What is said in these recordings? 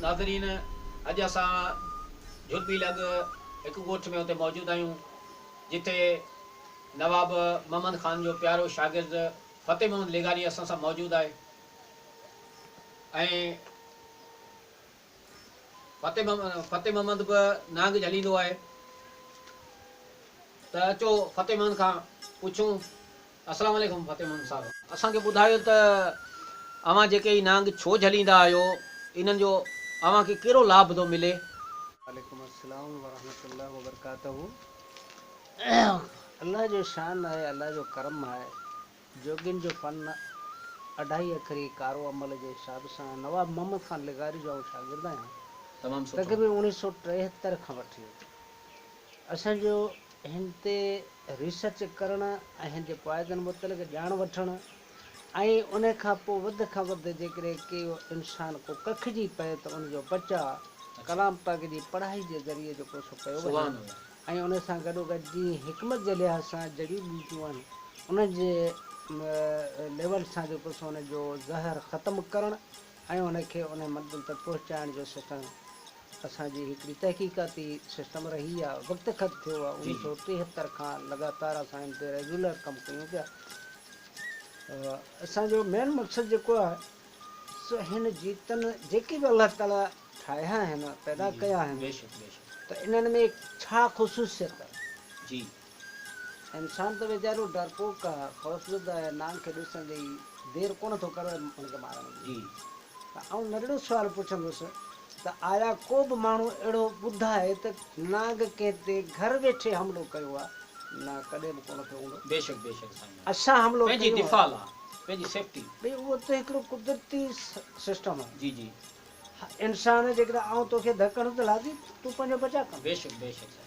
ناظرين اڄ اسان جھرٻي لڳ هڪ ڳوٺ ۾ اتي موجود آهيون جتي نواب محمد خان جو پيارو شاگرد فتح محمد لغاري اسان سان موجود آهي ۽ فتح فتح محمد به نانگ جهليندو آهي ته اچو فتح محمد کان پڇون. السلام عليڪم فتح محمد صاحب. اسان کي ٻڌايو ته اوهان جيڪي هي نانگ ڇو جهليندا آهيو انهن جو اوهان کي ڪهڙو لاڀ ٿو ملي. وعليڪم السلام ورحمة الله وبرڪاته الله جو شان آهي الله جو ڪرم آهي جوڳين جو فن اڍائي اکري ڪارو عمل جي حساب سان نواب محمد خان لغاري جو آئون شاگرد آهيان تمام سٺو. تقريبن اوڻيهه سو ٽيهتر کان وٺي اسان جو هن تي ريسرچ ڪرڻ ۽ هن جي پوائزن متعلق ڄاڻ وٺڻ ۽ ان کان پوء وڌ کان وڌ جيڪڏهن ڪي انسان ڪو ڪکجي پئي ته ان جو بچاء ڪلام پاڪ جي پڙهائي جي ذريعي جيڪو سو ڪيو وڃي ۽ ان سان گڏوگڏ جيئن حڪمت جي لحاظ سان جڙيون ٻوٽيون آهن انهن جي ليول سان جيڪو سو ان جو زهر ختم ڪرڻ ۽ ان کي ان منزل تي پهچائڻ جو سسٽم اسان جي هڪڙي تحقيقاتي سسٽم رهي آ وقت کت ٿيو آ اوڻيهه سو ٽيهتر کان لڳاتار اسان ان تي ريگيولر ڪم ڪيون پيا اسان جو مين مقصد جيڪو آ سو هن جيتن جيڪي به الله تعالي ٺاهيا آهن پيدا ڪيا آهن ته انهن ۾ ڇا خصوصيت آ جي. انسان ته ويچارو ڊرپوڪ آ، خوفزده آهي، نانگ کي ڏسندي ئي دير ڪونه ٿو ڪري ان کي مارڻ جي. جي. ته آئون ننڍڙو سوال پڇندس ته آيا ڪو به ماڻهو اهڙو ٻڌائي ته نانگ ڪنهن تي گهر ويٺي حملو ڪيو آ؟ نه ڪڏهن به ڪونه ٿيو هوندو. بيشڪ بيشڪ سائين. اسان حملو پنهنجي ڪيو آ. دفاع لا پنهنجي سيفٽي. ڀئي اهو ته هڪڙو قدرتي سسٽم آ. جي جي. انسان جيڪڏهن آئون توکي ڌڪ هڻندس ته لازمي تون پنهنجو بچاء ڪندين. بيشڪ بيشڪ سائين.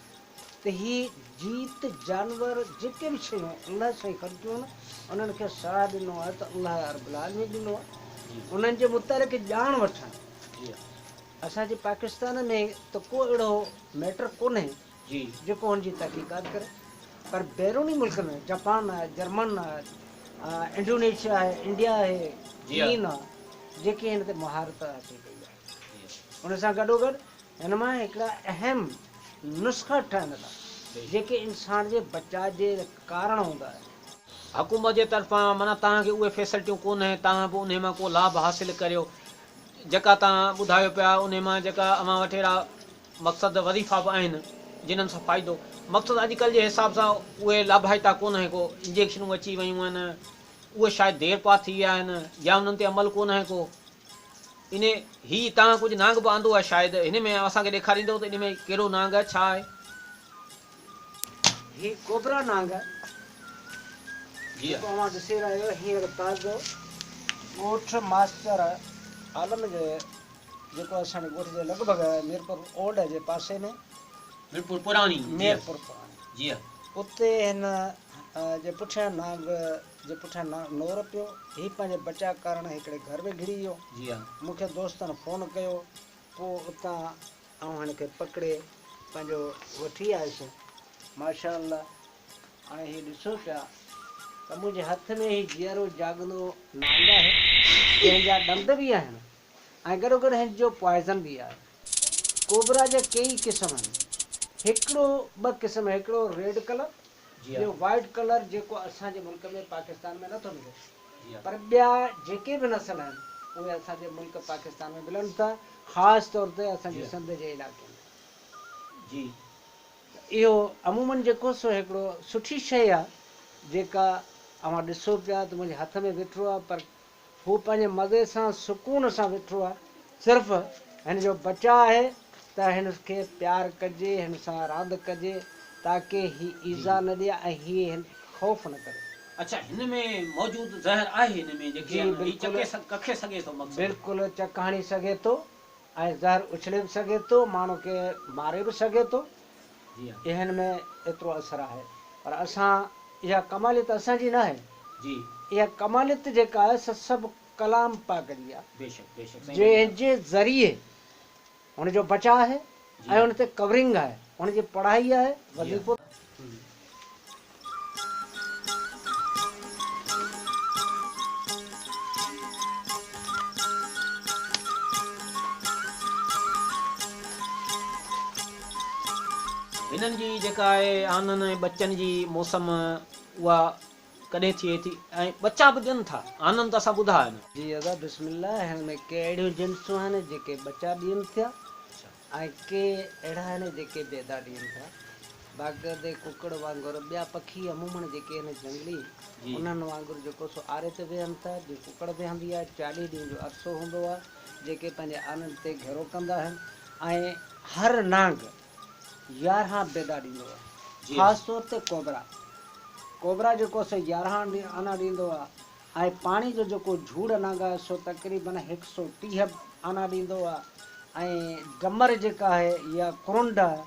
ته هي جيت جانور جيڪي به شيون الله سائين خلقيون آهن انهن کي ساهه ڏنو آهي ته الله رب العالمين ڏنو آهي انهن جي متعلق ڄاڻ وٺڻ اسان جي پاڪستان ۾ ته ڪو اهڙو ميٽر ڪونهي جيڪو هن جي تحقيقات ڪري پر بيروني ملڪن ۾ جاپان آهي جرمن آهي انڊونيشيا آهي انڊيا آهي چين آهي جيڪي هن تي مهارت حاصل ڪئي آهي ان سان گڏوگڏ هن مان هڪڙا اهم نسخا ٺهن ٿا، جيڪي انسان جي بچاء جي ڪارڻ هوندا آهن. حڪومت جي طرفان معنيٰ توهان کي اهي فيسلٽيون ڪونهي، توهان به انهي مان ڪو لاڀ حاصل ڪريو، جيڪا توهان ٻڌايو پيا انهي مان جيڪا اوهان وٽ اهڙا مقصد وظيفا به آهن جنھن سان فائدو مقصد اڄڪلهه جي حساب سان اهي لاڀائتا ڪونهي ڪو انجيڪشنون اچي ويون آهن اهي شايد دير پا ٿي ويا آهن يا انهن تي عمل ڪونهي ڪو. انهي هي توهان ڪجهه نانگ به آندو آهي شايد هن ۾ اسان کي ڏيکاريندؤ ته انهي ۾ ڪهڙو نانگ آهي ڇا آهي. هي ڪوبرا نانگ آهي جيڪو اوهان ڏسي رهيا آهيو هينئر تازو ڳوٺ ماستر عالم جي جيڪو اسان جي ڳوٺ جي لڳ ڀڳ آهي ميرپور اولڊ جي پاسي ۾ ميرپور پراڻي ميرپور پراڻي جي اتي هن جي پٺيان نانگ جي پٺيان نور پيو. هي پنهنجي بچاء ڪارڻ هڪڙي گهر ۾ گهڙي ويو. جي ها. مون کي دوستن فون ڪيو. پوء اتان آئون هن کي پڪڙي پنهنجو وٺي آيس. ماشاء الله هاڻي هي ڏسو پيا ته منهنجي هٿ ۾ هي جيئرو جاڳندو نانگ آهي، جنهن جا ڏند به آهن ۽ گڏوگڏ هن جو پوائزن به آهي. ڪوبرا جا ڪيئي قسم آهن. هڪڙو ٻه قسم هڪڙو ريڊ ڪلر ٻيو وائيٽ ڪلر جيڪو اسان جي ملڪ ۾ پاڪستان ۾ نٿو ملي پر ٻيا جيڪي به نسل آهن اهي اسان جي ملڪ پاڪستان ۾ ملن ٿا خاص طور تي اسان جي سنڌ جي علائقي ۾. جي. ته اهو عمومن جيڪو سو هڪڙو سٺي شيء آهي جيڪا اوهان ڏسو پيا ته منهنجي هٿ ۾ ويٺو آهي پر هو پنهنجي مزي سان سڪون سان ويٺو آهي صرف هن جو بچاء آهي ته هن کي پيار ڪجي هن سان راند ڪجي تاڪه هي ايذاء نه ڏئي ۽ هي هن خوف نه ڪري. اڇا هن ۾ موجود زهر آهي هن ۾ جيڪي جي هي بلڪل چڪي ڪکي سگهي ٿو مقصد. بلڪل چڪ هڻي سگهي ٿو ۽ زهر اڇلي به سگهي ٿو ماڻهو کي ماري به سگهي ٿو جي ها. هن ۾ ايترو اثر آهي پر اسان اها ڪماليت اسان جي ناهي جي. اها ڪماليت جيڪا آهي سا سڀ ڪلام پاڪ جي آهي بيشڪ بيشڪ سائين جنهن جي ذريعي هن جو بچاء آهي جي ۽ ان تي ڪورنگ آهي ان جي پڙهائي آهي جي وظيفو. هنن جي جيڪا آهي آنن ۽ ٻچن جي موسم اها ڪڏهن ٿئي ٿي ۽ ٻچا به ڏين ٿا؟ آنن ته اسان ٻڌا آهن. جي ادا بسم الله هن ۾ ڪي اهڙيون جنسون آهن جيڪي ٻچا ڏين ٿيا ۽ ڪي اهڙا آهن جيڪي بيدا ڏين ٿا. باقاعدي ڪڪڙ وانگر ٻيا پکي عموماً جيڪي آهن جهنگلي انهن وانگر جيڪو سو آري تي ويهن ٿا جيئن ڪڪڙ ويهندي آهي 40 ڏينهن جو عرصو هوندو آهي جيڪي پنهنجي آنن تي گهيرو ڪندا آهن ۽ هر نانگ 11 بيدا ڏيندو آهي خاص طور تي ڪوبرا ڪوبرا جيڪو سو 11 آنا ڏيندو آهي ۽ پاڻي جو جيڪو جهوڙ نانگ آهي سو تقريبن 130 آنا ڏيندو آهي ۽ ڊمر جيڪا آهي يا ڪرنڊ آهي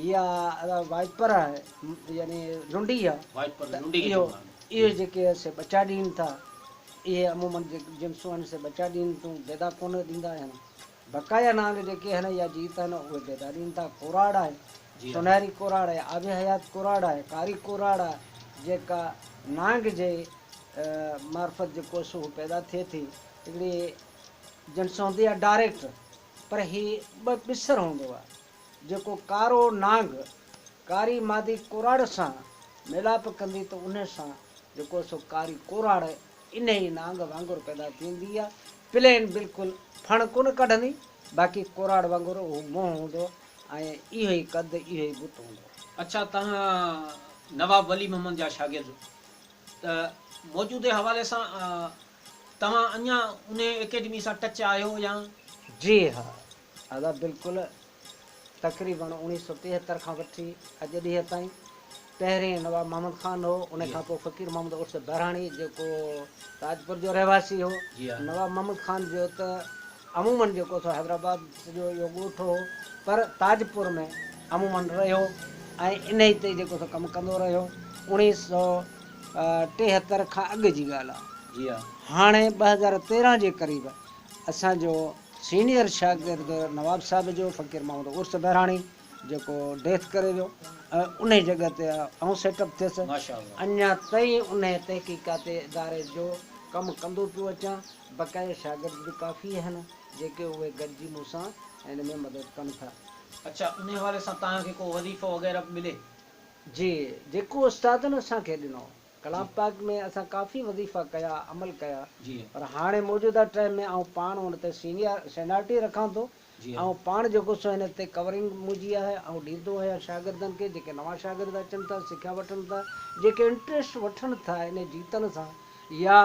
يا وائپر آهي يعني لنڊي آهي ته اهو اهي جيڪي آهي سي ٻچا ڏين ٿا. اهي عموماً جيڪي جنسون آهن سي ٻچا ڏين ٿيون، بيدا ڪونه ڏيندا آهن. بقايا نانگ جيڪي آهن يا جيت آهن اهي بيدا ڏين ٿا. ڪوراڙ آهي، سونهري ڪوراڙ آهي، آبي حيات ڪوراڙ آهي، ڪاري ڪوراڙ آهي جيڪا نانگ جي معرفت جيڪو سو هو پيدا ٿئي ٿي. هڪڙي جنس هوندي آهي ڊائريڪٽ پر هي ٻه ٻسر هوندو آهي. جيڪو ڪارو نانگ ڪاري مادي ڪوراڙ سان ميلاپ ڪندي ته انهي سان جيڪو سو ڪاري ڪوراڙ انهي نانگ وانگر پيدا ٿيندي آ، پلين بلڪل ڦڻ ڪونه ڪڍندي، باقي ڪوراڙ وانگر اهو منهن هوندو ۽ اهو ئي قد اهو ئي بت هوندو. اڇا توهان نواب ولي محمد جا شاگرد ته موجوده حوالي سان توهان اڃا انهي اڪيڊمي سان ٽچ آهيو يا؟ جي ها ادا بلڪل تقريبن 1973 کان وٺي اڄ ڏينهن تائين پهرين نواب محمد خان هو ان کان پوء فقير محمد عرس بهراڻي جيڪو تاجپور جو رهواسي هو نواب محمد خان جو ته عموماً جيڪو سو حيدرآباد سڄو اهو ڳوٺ هو پر تاجپور ۾ عموماً رهيو ۽ انهي تي جيڪو سو ڪم ڪندو رهيو 1973 کان اڳ جي ڳالهه آهي هاڻي 2013 جي قريب اسان جو سينيئر شاگرد نواب صاحب جو فقير محمد عرس بهراڻي جيڪو ڊيٿ ڪري ويو ۽ انهي جڳهه تي آئون سيٽ اپ ٿيس اڃا تائين انهي تحقيقاتي اداري جو ڪم ڪندو پيو اچان بقايا شاگرد به ڪافي آهن جيڪي اهي گڏجي مون سان ان ۾ مدد ڪن ٿا. اڇا انهي حوالي سان توهان کي ڪو وظيفو وغيره به ملي؟ جي جيڪو استادن اسان کي ڏنو. ڪلام پاڪ ۾ اسان ڪافي وظيفا ڪيا عمل ڪيا پر هاڻي موجوده ٽائيم ۾ آئون پاڻ ان تي سينيئر سينارٽي رکان ٿو آئون پاڻ جيڪو سو هن تي ڪورنگ منهنجي آهي آئون ڏيندو آهيان شاگردن کي جيڪي نوان شاگرد اچن ٿا سکيا وٺن ٿا جيڪي انٽريسٽ وٺن ٿا انهي جيتن سان يا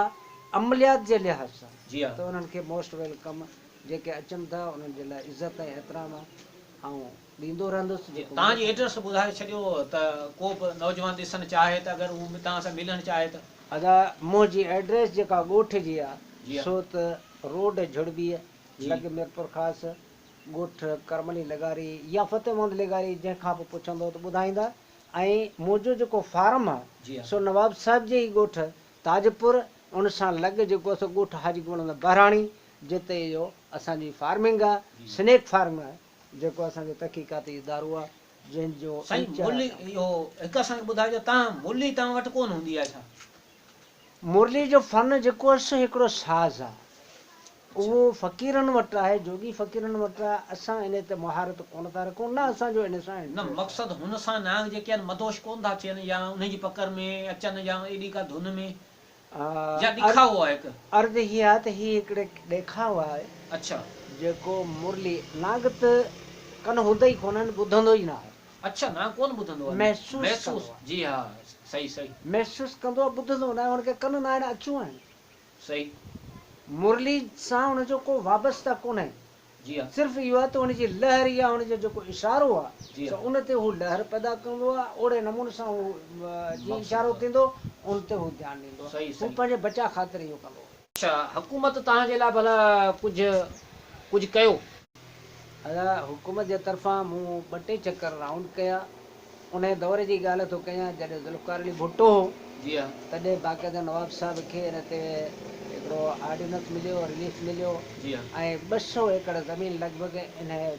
عمليات جي لحاظ سان ته انهن کي موسٽ welcome جيڪي اچن ٿا انهن جي لاء عزت ۽ احترام آهي آئون ڏيندو رهندس جيڪو توهان جي ايڊريس ٻڌائي ڇڏيو ته ڪو به نوجوان ڏسڻ چاهي ته اگر هو توهان سان ملڻ چاهي ته. ادا منهنجي ايڊريس جيڪا ڳوٺ جي آ سو ته روڊ جھڙٻيء لڳ ميرپورخاص ڳوٺ ڪرملي لغاري يا فتح محمد لغاري جنهن کان به پڇندو ته ٻڌائيندا ۽ منهنجو جيڪو فارم آ سو نواب صاحب جي ئي ڳوٺ تاجپور ان سان لڳ جيڪو سو ڳوٺ حاجي گل بهراڻي جتي اهو اسان جي فارمنگ آ سنيڪ فارم آهي. جيڪو اسان جو تحقيقاتي ادارو آهي جنهن جو سائين مرلي اهو هڪ اسان کي ٻڌائجو تان مرلي توهان وٽ ڪونه هوندي آهي ڇا؟ مرلي جو فن جيڪو آهي سو هڪڙو ساز آهي اهو فقيرن وٽ آهي جوڳي فقيرن وٽ آهي اسان انهي تي مهارت ڪونه ٿا رکون نه اسان جو انهي سان نه انٽريسٽ آهي. مقصد هن سان نانگ جيڪي آهن مدهوش ڪونه ٿا ٿين يا انهي جي پڪڙ ۾ اچن يا ايڏي ڪا ڌن ۾. يا ڏيکاء آهي هڪ. عرض هي آهي ته هي هڪڙي ڏيکاء آهي. اڇا. جيڪو مرلي نانگ ته ڪن هوندا ئي ڪونهن ٻڌندو ئي ناهي. اڇا نانگ ڪونه ٻڌندو آهي. محسوس محسوس ڪندو آهي. جي ها صحيح صحيح. محسوس ڪندو آهي ٻڌندو ناهي هن کي ڪن ناهن اکيون آهن. صحيح. مرلي سان هن جو ڪو وابسته ڪونهي. جي ها. صرف اهو آهي ته ان جي لهر يا ان جو جيڪو اشارو آهي جي سو ها. ان تي هو لهر پيدا ڪندو آهي اوڙي نموني سان هو جيئن مقصد اشارو آهي. ٿيندو ان تي هو ڌيان ڏيندو آهي صحيح هو صحيح. پنهنجي بچاء خاطر اهو ڪندو آهي. اڇا حڪومت توهان جي لاء ڀلا ڪجهه ڪجهه ڪيو؟ ادا حڪومت جي طرفان مون ٻه ٽي چڪر رائونڊ ڪيا انهيء دور جي ڳالهه ٿو ڪيان، جڏهن ذوالفقار علي ڀٽو هو، جي ها. تڏهن باقاعده نواب صاحب کي ان تي هڪڙو آرڊيننس مليو، رليف مليو جي ها. ۽ 200 ايڪڙ زمين لڳ ڀڳ انهيء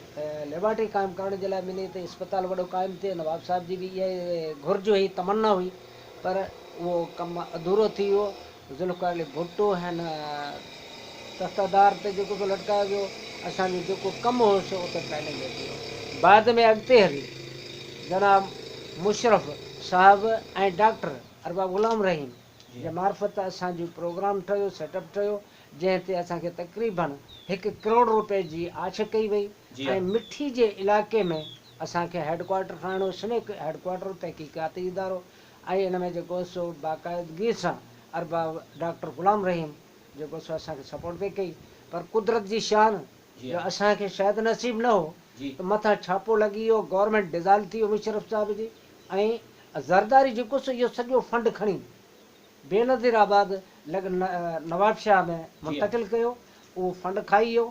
ليبارٽري قائم ڪرڻ جي لاء ملي ته اسپتال وڏو قائم ٿئي. نواب صاحب جي به اها ئي گهرج هئي، تمنا هئي، پر اهو ڪم اڌورو ٿي ويو. ذوالفقار علي ڀٽو هن تختدار تي جيڪو سو لٽڪايو ويو، اسان جو جيڪو ڪم هو سو اتي پينڊنگ رهجي ويو. بعد ۾ اڳتي هلي جناب مشرف صاحب ۽ ڊاڪٽر ارباب غلام رحيم جي معرفت اسان جو پروگرام ٺهيو، سيٽ اپ ٺهيو، جنهن تي اسان کي تقريبن هڪ ڪروڙ روپئي جي آڇ ڪئي وئي ۽ مٺي جي علائقي ۾ اسان کي هيڊ ڪوارٽر ٺاهڻو هو، سنيڪ هيڊ ڪوارٽر تحقيقاتي ادارو ۽ ان ۾ جيڪو سو باقاعدگي سان ارباب ڊاڪٽر غلام رحيم جيڪو سو اسان کي سپورٽ پئي ڪئي پر قدرت جي شان جو اسان کي شايد نصيب نه هو ته مٿان ڇاپو لڳي ويو، گورنمينٽ ڊزالو ٿي ويو مشرف صاحب جي ۽ زرداري جيڪو سو اهو سڄو فنڊ کڻي بينظير آباد لڳ نوابشاهه ۾ منتقل ڪيو، اهو فنڊ کائي ويو،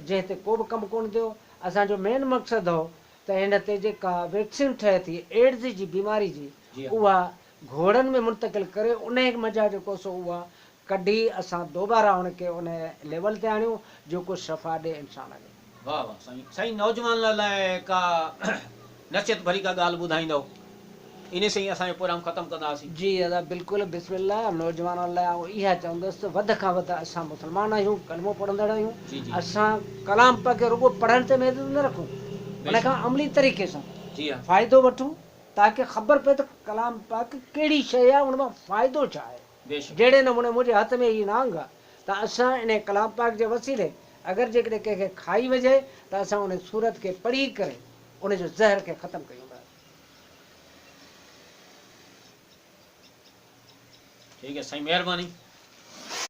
جنهن تي ڪو به ڪم ڪونه ٿيو. اسان جو مين مقصد هو ته هن تي جيڪا ويڪسين ٺهي ٿي ايڊز جي بيماري جي اها گهوڙن ۾ منتقل ڪري انهي منجهان جيڪو سو اها ڪڍي اسان دوباره ان کي ان ليول تي آڻيون جيڪو شفا ڏي انسان کي. واه واه سائين سائين نوجوانن لاء ڪا نصيحت ڀري ڪا ڳالهه ٻڌائيندؤ انهي سان ئي اسان جو پروگرام ختم ڪنداسين. جي ادا بلڪل بسم الله نوجوانن لاء آئون اها چوندس ته وڌ کان وڌ اسان مسلمان آهيون ڪلمو پڙهندڙ آهيون اسان ڪلام پاڪ کي رڳو پڙهڻ تي محدود نه رکون ان کان عملي طريقي سان فائدو وٺون تاڪه خبر پئي ته ڪلام پاڪ ڪهڙي شيء آهي ان مان فائدو ڇا آهي. جهڙي نموني منهنجي هٿ ۾ هي نانگ آ ته اسان انهي ڪلام پاڪ جي وسيلي اگر جيڪڏهن ڪنهن کي کائي وجهي ته اسان انهي سورت کي پڙهي ڪري ان جو زهر کي ختم ڪيون ٿا. ٺيڪ آهي سائين مهرباني.